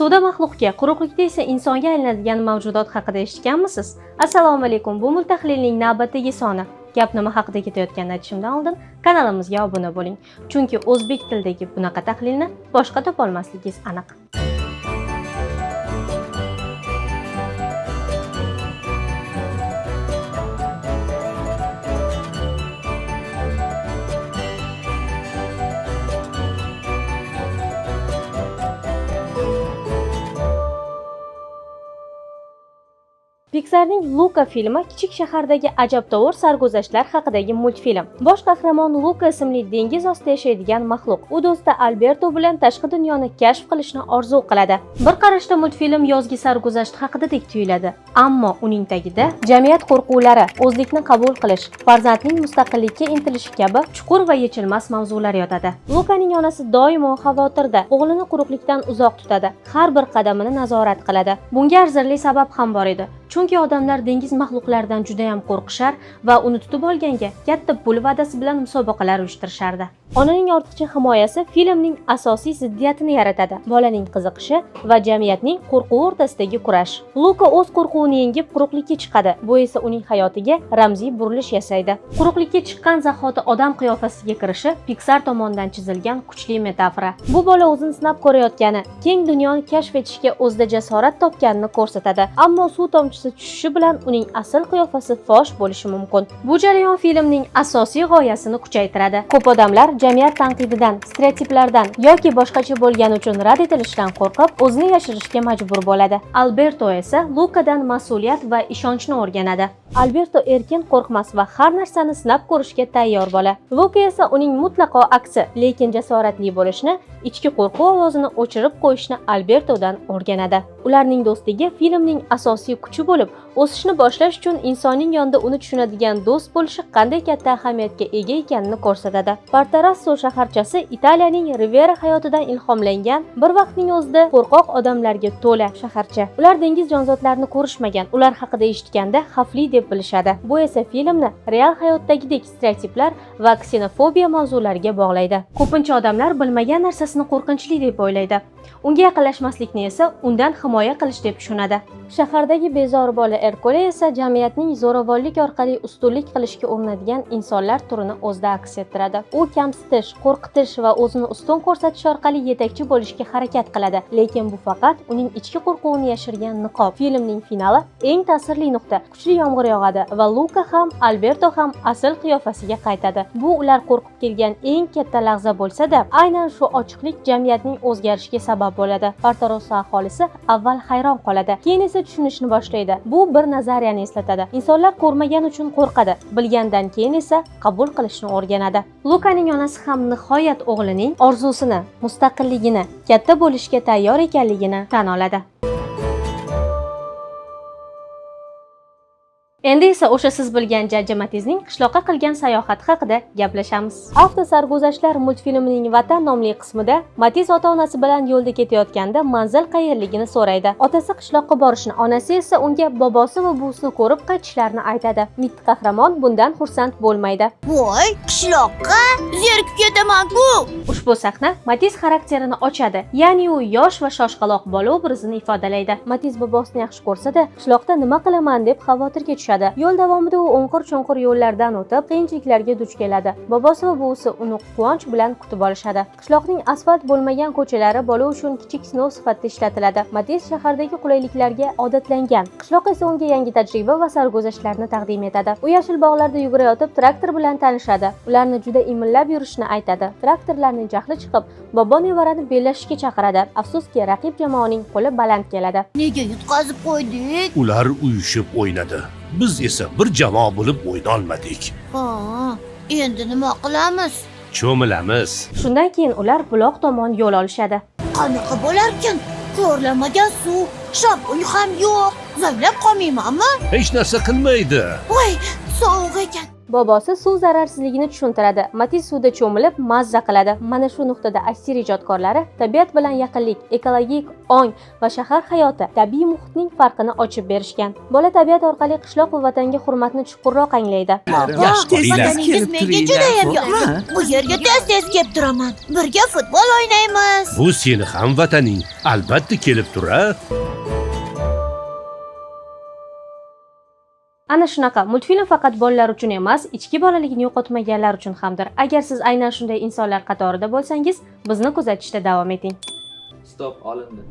Suvda maxluqga, quruqlikda esa insonga aylanadigan mavjudot haqida eshitganmisiz? Assalomu alaykum. Bu multahlilning navbatdagi soni. Gap nima haqida ketayotganini aytishimdan oldin kanalimizga obuna bo'ling. Chunki o'zbek tilidagi bunaqa tahlilni boshqa topolmasligingiz aniq. Pixarning Luka filmi kichik shahardagi ajabtovur sarguzashtlar haqidagi multfilm. Bosh qahramon Luka ismli dengiz ostida yashaydigan maxluq. U do'sti Alberto bilan tashqi dunyoni kashf qilishni orzu qiladi. Bir qarashda multfilm yozgi sarguzasht haqidadek tuyuladi, ammo uning tagida jamiyat qo'rquvlari, o'zlikni qabul qilish, farzandning mustaqillikka intilishi kabi chuqur va yechilmas mavzular yotadi. Lukaning onasi doimo xavotirda, o'g'lini quruqlikdan uzoq tutadi, har bir qadamini nazorat qiladi. Bunga arzirli sabab ham bor edi. Chunki odamlar dengiz maxluqlaridan juda ham qo'rqishar va uni tutib olganga katta pul va'dasi bilan musobaqalar uyushtirishardi. Onaning ortiqcha himoyasi filmning asosiy ziddiyatini yaratadi. Bolaning qiziqishi va jamiyatning qo'rquvi o'rtasidagi kurash. Luka o'z qo'rquvini yengib quruqlikka chiqadi. Bu esa uning hayotiga ramziy burilish yasaydi. Quruqlikka chiqqan zahoti odam qiyofasiga kirishi Pixar tomonidan chizilgan kuchli metafora. Bu bola o'zini sinab ko'rayotgani, keng dunyoni kashf etishga o'zida jasorat topganini ko'rsatadi. Ammo suv tomchisi tushishi bilan uning asl qiyofasi fosh bo'lishi mumkin. Bu jarayon filmning asosiy g'oyasini kuchaytiradi. Ko'p odamlar jamiyat tanqididan, stereotiplardan yoki boshqacha bo'lgani uchun rad etilishidan qo'rqib, o'zini yashirishga majbur bo'ladi. Alberto esa Lukadan mas'uliyat va ishonchni o'rganadi. Alberto erkin, qo'rqmas va har narsani sinab ko'rishga tayyor bola. Luka esa uning mutlaqo aksi, lekin jasoratli bo'lishni, ichki qo'rquv ovozini o'chirib qo'yishni Albertodan o'rganadi. Ularning do'stligi filmning asosiy kuchi bo'lib, o'sishni boshlash uchun insonning yonida uni tushunadigan do'st bo'lishi qanday katta ahamiyatga ega ekanini ko'rsatadi. Portorosso shaharchasi Italiyaning Rivera hayotidan ilhomlangan, bir vaqtning o'zida qo'rqoq odamlarga to'la shaharcha. Ular dengiz jonzotlarini ko'rishmagan, ular haqida eshitganda xavfli deb bilishadi. Bu esa filmni real hayotdagidek stereotiplar va ksenofobiya mavzulariga bog'laydi. Ko'pincha odamlar bilmagan narsasini qo'rqinchli deb o'ylaydi. Unga yaqinlashmaslikni esa undan himoya qilish deb tushunadi. Shahardagi bezori bola Erkole esa jamiyatning zo'ravonlik orqali ustunlik qilishga urinadigan insonlar turini o'zida aks ettiradi. U kamsitish, qo'rqitish va o'zini ustun ko'rsatish orqali yetakchi bo'lishga harakat qiladi, lekin bu faqat uning ichki qo'rquvini yashirgan niqob. Filmning finali eng ta'sirli nuqta. Kuchli yomg'ir yog'adi va Luka ham, Alberto ham asl qiyofasiga qaytadi. Bu ular qo'rqib kelgan eng katta lahza bo'lsa-da, aynan shu ochiqlik jamiyatning o'zgarishiga sabab bo'ladi. Portorosso aholisi avval hayron qoladi, keyin esa tushunishni boshlaydi. Bu bir nazariyani eslatadi. Insonlar ko'rmagan uchun qo'rqadi, bilgandan keyin esa qabul qilishni o'rganadi. Lukaning onasi ham nihoyat o'g'lining orzusini, mustaqilligini, katta bo'lishga tayyor ekanligini tan oladi. Endi esa o'sha siz bilgan Jajji Matizning qishloqqa qilgan sayohati haqida gaplashamiz. Avto sarguzashtlar multfilmining Vatan nomli qismida Matiz ota-onasi bilan yo'lda ketayotganda manzil qayerligini so'raydi. Otasi qishloqqa borishni, onasi esa unga bobosi va buvisini ko'rib qaytishlarini aytadi. Mitti qahramon bundan xursand bo'lmaydi. Voy, qishloqqa zerikib ketaman-ku. Ushbu sahna Matiz xarakterini ochadi, ya'ni u yosh va shoshqaloq bola obrazini ifodalaydi. Matiz bobosini yaxshi ko'rsa-da, qishloqda nima qilaman deb xavotirga tushadi. Yo'l davomida u o'nqir-cho'nqir yo'llardan o'tib, qiyinchiliklarga duch keladi. Bobosi va buvisi uni quvonch bilan kutib olishadi. Qishloqning asfalt bo'lmagan ko'chalari bola uchun kichik sinov sifatida ishlatiladi. Matiz shahardagi qulayliklarga odatlangan. Qishloq esa unga yangi tajriba va sarguzashtlarni taqdim etadi. U yashil bog'larda yugurayotib traktor bilan tanishadi. Ularni juda imillab yurishini aytadi. Traktorlarning jahli chiqib, bobo nevarani bellashishga chaqiradi. Afsuski, raqib jamoaning qo'li baland keladi. Nega yutqazib qo'ydik? Ular uyushib o'ynadi. Biz esa bir jamoa bo'lib o'ynolmadik. Ha, endi nima qilamiz? Cho'milamiz. Shundan keyin ular buloq tomon yo'l olishadi. Qanaqa bo'larkan? Ko'rlamagan suv, shabun ham yo'q. Zaylab qolmaymanmi? Hech narsa qilmaydi. Voy, sovuq ekan. Bobosi suv zararsizligini tushuntiradi. Matiz suvda cho'milib mazza qiladi. Mana shu nuqtada Astir ijodkorlari tabiat bilan yaqinlik, ekologik ong va shahar hayoti, tabiiy muhitning farqini ochib berishgan. Bola tabiat orqali qishloq va vatanga hurmatni chuqurroq anglaydi. Yaxshi qoringlar. Vataningiz Kelib menga turinglar, judayam xo'pmi? yoqdi. Bu yerga tez-tez kelib turaman. Birga futbol o'ynaymiz. Bu seni ham vataning. Albatta kelib tur, a? Ana shunaqa multfilm faqat bolalar uchun emas, ichki bolaligini yo'qotmaganlar uchun hamdir. Agar siz aynan shunday insonlar qatorida bo'lsangiz, bizni kuzatishda davom eting. Stop olindi.